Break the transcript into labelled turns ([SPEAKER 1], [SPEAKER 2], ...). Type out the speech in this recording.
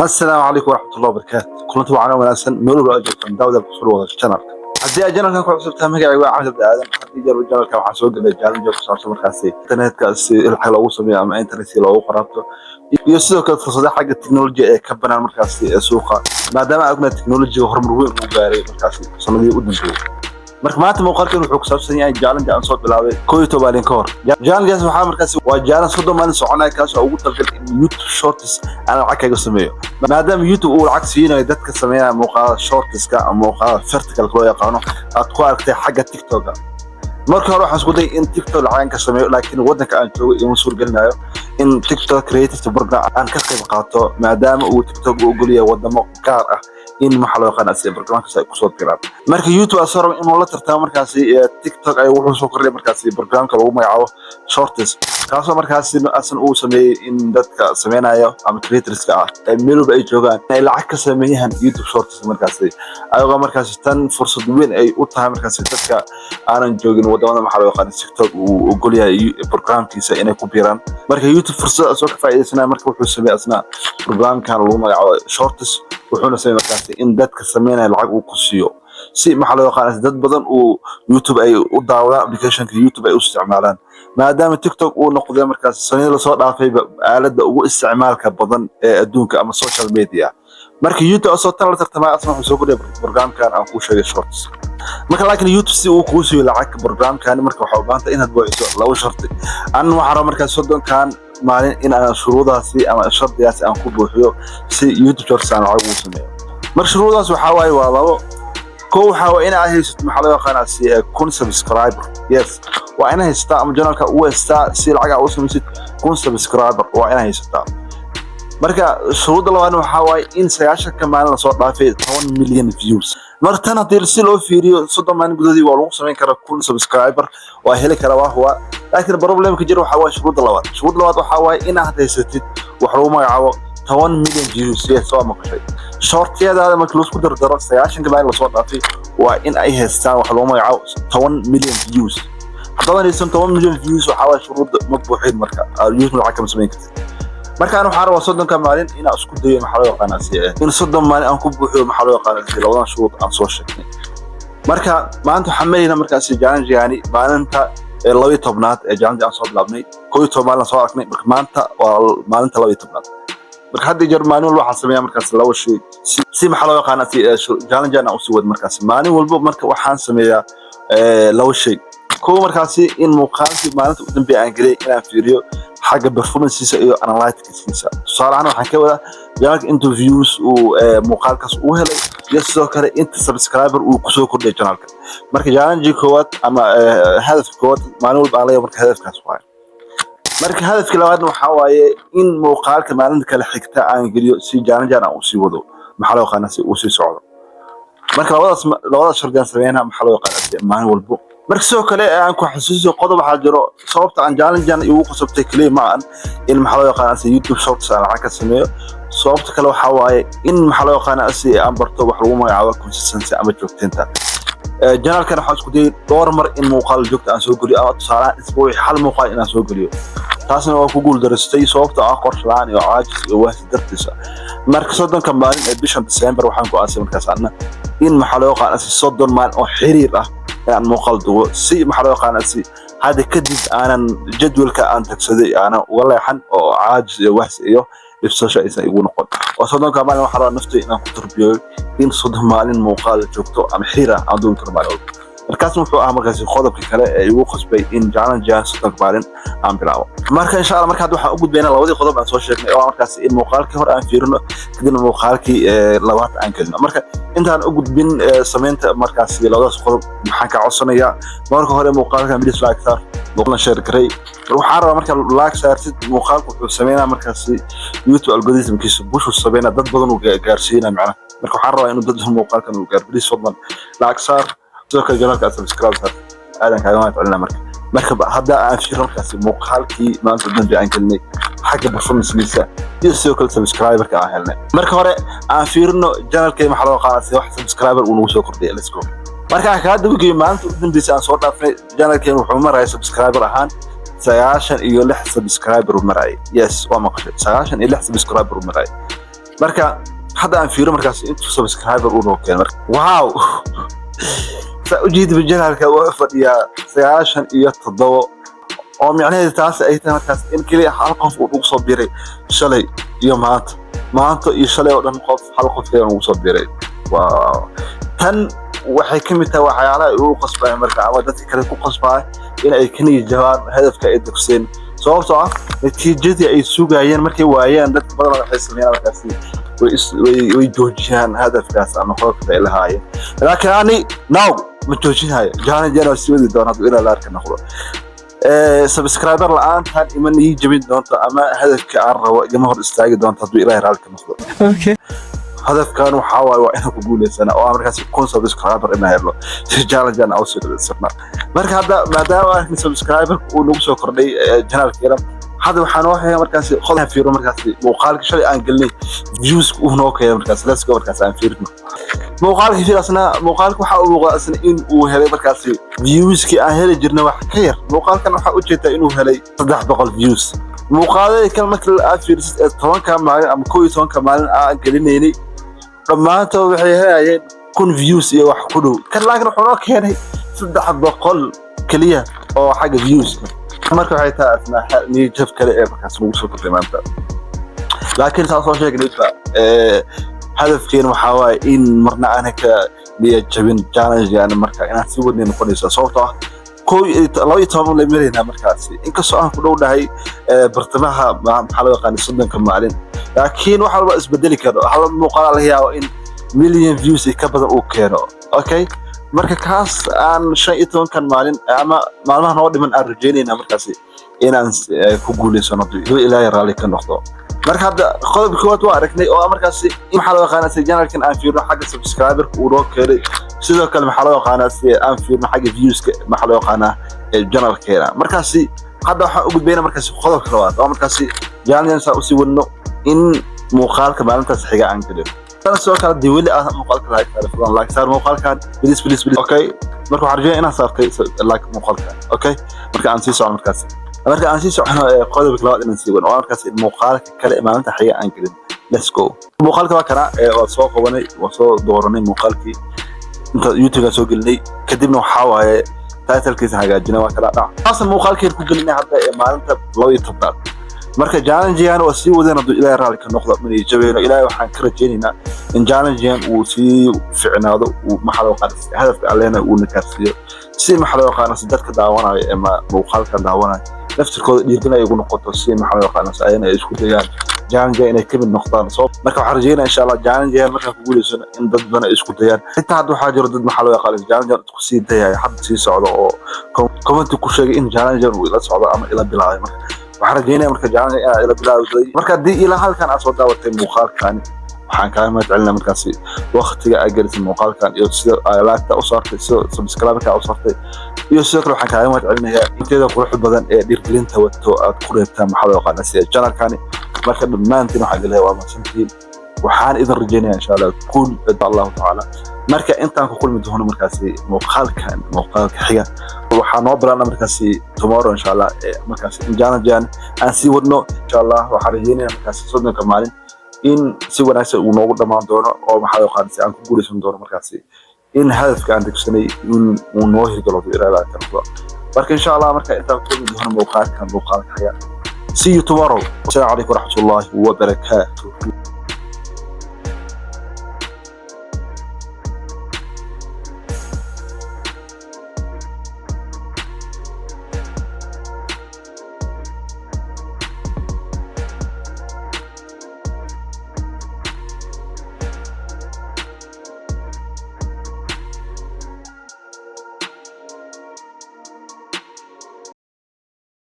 [SPEAKER 1] Asalaamu calaykum waraxmatullahi wabarakaatu. Kulanti wacan wanaagsan meel walba aad joogtaan, daawada kusoo wada channelka. Haddii aad channelkan ku cusub tahay, magacayga waa Axmed Cabdi Aadan. Haddii jeer channelka waxaan soo gelay challenge ku saabsan markaasi internetka si lacag loogu sameeyo ama internet si loogu qaraabto, iyo sidoo kale fursadaha xagga technology ee ka banaan markaasi ee suuqa, maadaama aan ognahay technology horumar weyn uu gaaray markaasi sanadihii u dambeeyey. Marka maanta muuqaalkan wuxuu ku saabsan yahay challenge aan soo bilaabay 11 maalin ka hor. Challenge waxaa markaasi waa challenge 30 maalin soconaya, kaas oo ugu talagalay in YouTube Shorts aan lacag kaga sameeyo, maadaama YouTube uu lacag siinayo dadka sameynaya muuqaalada shortska ama muuqaalada vertical loo yaqaano aad ku aragtay xagga TikToka. Marka hore waxaan isku dayay in TikTok lacag aan ka sameeyo, laakiin waddanka aan joogo ima suurgelinayo in TikTok Creative Program aan ka qayb qaato, maadaama uu TikTok u ogol yahay wadamo gaar ah in maxaa loo yaqaan asi barnaamijkaas ay kusoo diraan. Marka YouTube asoo raba inuu la tartamo markaasi TikTok ay wuxuu soo kordhiyay markaasi barnaamijka lagu magacaabo Shorts, kaasoo markaasi asan uu sameeyey in dadka sameynayo ama creatorska ah ee meel walba ay joogaan ay lacag ka sameeyaan YouTube Shorts markaasi, ayagoo markaasi tan fursad weyn ay u tahay markaasi dadka aanan joogin wadamada maxaa loo yaqaan TikTok uu ogol yahay programkiisa inay ku biiraan. Marka YouTube fursad asoo ka faa'iidaysanaya, marka wuxuu sameeyey asna programkan lagu magacaabo Shorts, wuxuuna sameeyey markaasi in dadka sameynaya lacag uu ku siiyo, si maxaa loo yaqaan dad badan uu YouTube ay u daawadaan, applicationka YouTube ay u isticmaalaan, maadaama TikTok uu noqday markaas sanadii lasoo dhaafayba aaladda ugu isticmaalka badan ee adduunka ama social media. Marka YouTube asoo tan la tartamaya, asna wuxuu soo kordhiyay programkan aan kuu sheegay, Shorts. Marka laakiin YouTube si uu kuu siiyo lacag programkan, marka waxaa u baahan tahay inaad buuxiso labo shardi. Anna waxaan rabaa markaas 30-kan maalin in aan shuruudaasi ama shardigaasi aan ku buuxiyo si YouTube Shorts aan lacag ugu sameeyo. Marka shuruudaas waxaa waaye waa labo. Kow waxaa waa in aad haysato maxaa loo yaqaanaa si 1000 subscriber. Yes, waa inaad haysataa ama channelka u haystaa si lacag aad u samaysid 1000 subscriber waa inaad haysataa. Marka shuruudda labaadna waxaa waaye in 90-ka maalin lasoo dhaafay 10 milyan views. Marka tan haddii si loo fiiriyo, 30 maalin gudahoodii waa lagu samayn karaa 1000 subscriber, waa heli karaa, waa huwa. Laakiin problemka jira waxaa waaye shuruudda labaad. Shuruudda labaad waxaa waaye inaad haysatid wax lagu magacaabo 10 milyan views. Yes, waa maqashay. Shortyadaada marka laisku dardaro 90-ka maalin lasoo dhaafay waa in ay haystaan wax lagu magacaabo 10 milyan views. Haddaadan haysan 10 milyan views, waxaa waaye shuruudda ma buuxin, marka views lacag kama samayn kartid. Markaan waxaan rabaa 30-ka maalin inaan isku dayo maxaa loo yaqaanaa si in 30 maalin aan ku buuxiyo maxaa loo yaqaanaa si labadan shuruud aan soo sheegnay. Marka maanta waxaan maraynaa markaasi challenge-gaani maalinta 12-aad ee challenge aan soo bilaabnay. 11 maalin aan soo aragnay, marka maanta waa maalinta 12-aad. Marka hadda jeer maalin walba waxaan sameeyaa markaas laba shay si maxaa loo yaqaanaa si challenge-aan aan usii wad markaasi maalin walba. Marka waxaan sameeyaa laba shay. Kow, markaasi in muuqaalkii maalinta u dambeeya aan geliyay inaan fiiriyo xagga performanceisa iyo analyticskiisa. Tusaale ahaan waxaan ka wadaa channelka inta views uu muuqaalkaas uu helay iyo sidoo kale inta subscriber uu kusoo kordhiyay channelka. Marka challenge koowaad ama hadafka koowaad maalin walba aan leeyahay marka hadafkaas waaye. Marka hadafka labaadna waxaa waaye in muuqaalka maalinta kale xigta aan geliyo si challenge aan usii wado maxaa loo yaqaanaa si uu sii socdo. Marka labadaas shardi aan sameynaa maxaa loo yaqaanaa si maalin walbo. Marka sidoo kale aan ku xasuusiyo qodob waxaa jiro. Sababta aan challenge-an igu qasabtay keliya ma ahan in maxaa loo yaqaanaa si YouTube Shorts aan lacag ka sameeyo. Sababta kale waxaa waaye in maxaa loo yaqaanaa si aan barto wax lagu magacaabo consistency ama joogteynta. Channelkan waxaan isku dayay dhowr mar in muuqaal joogta aan soo geliyo, ama tusaalahaan isbuuci hal muuqaal inaan soo geliyo. Taasna waa ku guuldarastay sababta ah qorshe la'aan iyo caajis iyo wahsi dartiisa. Marka 30-ka maalin ee bishan December waxaan go'aansaday markaas anna in maxaa loo yaqaanaa si 30 maalin oo xiriir ah inaan muuqaal dubo, si maxaa loo yaqaanaa si hadda kadib aanan jadwalka aan tagsaday aanan uga leexan oo caajis iyo wahsi iyo dhibsasho aysan igu noqon. Oo 30-ka maalin waxaa rabaa naftay inaan ku tarbiyeeyo in 30 maalin muuqaal joogto ama xiriir ah aan duubi karo maalin walba. Markaas wuxuu ahaa markaasi qodobka kale ee igu qasbay in challenge 30-ka maalin aan bilaabo. Marka insha Allah, marka hadda waxaan u gudbaynaa labadii qodob aan soo sheegnay, oo markaasi in muuqaalkii hore aan fiirino, kadibna muuqaalkii labaad aan gelino. Marka intaan u gudbin samaynta markaasi labadaas qodob, maxaan ka codsanayaa? Marka hore muuqaalka please like saar, muuqaalna share garay. Waxaan rabaa marka like saartid muuqaalku wuxuu sameynaa markaasi YouTube algorithmkiisa push uu sameynaa, dad badan uu gaarsiinaa macnaha. Marka waxaan rabaa inuu dad badan muuqaalkan uu gaaro. Please, fadlan like saar, sidoo kale channelka aad subscribe saar. Aadan kaaga mahad celinaa. Marka hadda aan fiirno markaasi muuqaalkii maanta dambe aan gelinay xagga performancegiisa iyo sidoo kale subscriberka aan helnay. Marka hore aan fiirino channelkay maxaa loo qaanaa si wax subscriber uu nagu soo kordhiyay. Let's go. Marka aan kaa dabageeyo, maalinta u dambeysay aan soo dhaafnay channelkeen wuxuu marayay subscriber ahaan 96 subscriber uu marayay. Yes, waa maqashay, 96 subscriber uu marayay. Marka hadda aan fiiro markaas intuu subscriber uu noo keenay. Marka wow, saa ujeedaba channelka wuxuu fadhiyaa 97, oo micnaheedu taas ay tahay markaas in keliya hal qof uu ugu soo biiray shalay iyo maanta, maanta iyo shalay oo dhan qof, hal qof kaliya ugu soo biiray. Wow, tan waxay ka mid tahay waxyaalaha ay ugu qasbaya marka ama dadka kale ku qasbaya in ay ka niyad jabaan hadafka ay degseen, sababtoo ah natiijadii ay sugayeen markay waayeen, dadka badan waxay sameeyaan markaasi way joojiyaan hadafkaas ama qodobka ay lahaayeen. Laakiin ani now ma joojinayo, challenge waa sii wadi doona hadduu ilaa laarka noqdo. Subscriber la'aantan ima nii jabin doonto ama hadafka aan rabo igama hor istaagi doonto hadduu Ilaahay raalli ka noqdo. Hadafkan waxaa waaye waa inaan ku guuleysana oo aan markaasi 1000 subscriber inaan helno si challenge aan usii dhamaystirna. Marka hadda maadaama arkin subscriber uu nagu soo kordhay channelkeena, hadda waxaa noo xiga markaasi qodob fiiro markaasi muuqaalka shalay aan gelinay views uu noo keenay. Markaasi let's go, markaasi aan fiirino muuqaalka. Fiirsna muuqaalka, waxaa uu muuqdaa isna in uu helay markaasi viewskii aan heli jirnay wax ka yar. Muuqaalkan waxaa ujeedaa inuu helay 300 views. Muuqaaladii kale marka aad fiirisid ee 10-ka maalin ama 11-ka maalin aan gelinaynay, dhammaantood waxay helayeen 1000 views iyo wax ku dhow. Kan laakiin wuxuu noo keenay 300 keliya oo xagga viewska. Marka waxay tahay asna niyad kale ee markaas nagu soo kordhay maanta. Laakiin saa soo sheegnayba, hadafkeena waxaa waaye in marna aanan ka niyad jabin challenge. Marka inaan sii wadnay noqonaysa, sababtoo ah 11 la maraynaa markaasi, inkastoo aan ku dhow dhahay bartamaha maxaa loo yaqaana 30-ka maalin, laakiin wax walba isbedeli karo. Hal muuqaal laga yaabo in million views ka badan uu keeno. Okay, marka kaas aan 15-kan maalin ama maalmaha noo dhiman aan rajeynayna markaasi inaan ku guuleysano hadduu Ilaahay raalli ka noqdo. Marka hadda qodobka koowaad waa aragnay, oo markaasi maxaa loo yaqaanaa si channelkan aan fiirno xagga subscriberka uu noo keenay. Sidoo kale maxaa loo yaqaanaa si aan fiirno xagga viewska maxaa loo yaqaanaa channelkeena. Markaasi hadda waxaan u gudbayna markaasi qodobka labaad, oo markaasi challenge saa usii wadno in muuqaalka maalintaas xiga aan gelin. Tan sidoo kale dii weli ah muuqaalka like saar, fadlan like saar muuqaalkan, please, please, please. Okay, marka waxaan rajeynaya inaan saartay like muuqaalkan. Okay, marka aan sii socono markaasi, marka aan sii socono qodobka labaad inaan sii wadno, oo markaasi muuqaalka kale ee maalinta xiga aan gelin. Let's go. Muuqaalka waa kana, waa soo qabanay, waa soo dooranay muuqaalkii inta YouTube soo gelinay. Kadibna waxaa waaye titlekiisa hagaajinay, waa kala dhac taasan muuqaalkeen ku gelinay hadda ee maalinta 12-aad. Marka challengegan waa sii wadeen hadduu Ilaahay raalli ka noqdo, mana jabeyno. Ilaahay waxaan ka rajaynaynaa in challengegan uu sii ficnaado, uu maxaa loo yaqaana hadafka alleena uuna gaarsiiyo, si maxaa loo yaqaana si dadka daawanayo ee muuqaalkan daawanayo laftirkooda dhiirgelin ay ugu noqoto, si maxaa loo yaqaana si ayana ay isku dayaan challenge inay ka mid noqdaan. So marka waxaan rajeynaya insha Allah challenge markaan ku guuleysano in dad badan ay isku dayaan. Xitaa hadda waxaa jiro dad maxaa loo yaqaana challenge isku sii dayaya, hadda sii socdo, oo comment ku sheegay in challenge uu ila socdo ama ila bilaabay. Marka waxaan rajeynaya marka challenge inaa ila bilaawday. Marka haddii ilaa halkan aad soo daawatay muuqaalkani, waxaan kaaga mahad celinaa markaasi waqtiga aad gelisay muuqaalkan iyo sida like-ta u saartay, sida subscribe-ka u saartay, iyo sidoo kale waxaan kaaga mahad celinayaa inteeda quruxda badan ee dhiirgelinta wato aad ku reebtaan maxaa loo yaqaana sida channelkani. Marka dhammaantiin waxaan idin leeyahay waa mahadsantihiin. Waxaan idin rajeynaya insha Allah guul insha Allahu tacaala. Marka intaan ku kulmi doono markaasi muuqaalkan muuqaalka xiga, waxaa noo bilaabna markaasi tomorrow insha Allah markaasi in challenge aan sii wadno insha Allah. Waxaan rajeynaya markaasi 30-ka maalin in si wanaagsan uu noogu dhammaan doono, oo maxaa loo yaqaana si aan ku guuleysan doono markaasi in hadafka aan degsanay in uu noo hirgalo ilaa ka noqdo. Marka insha Allah marka intaan ku kulmi doono muuqaalkan muuqaalka xiga, see you tomorrow. Asalaamu calaykum waraxmatullahi wabarakaatuh.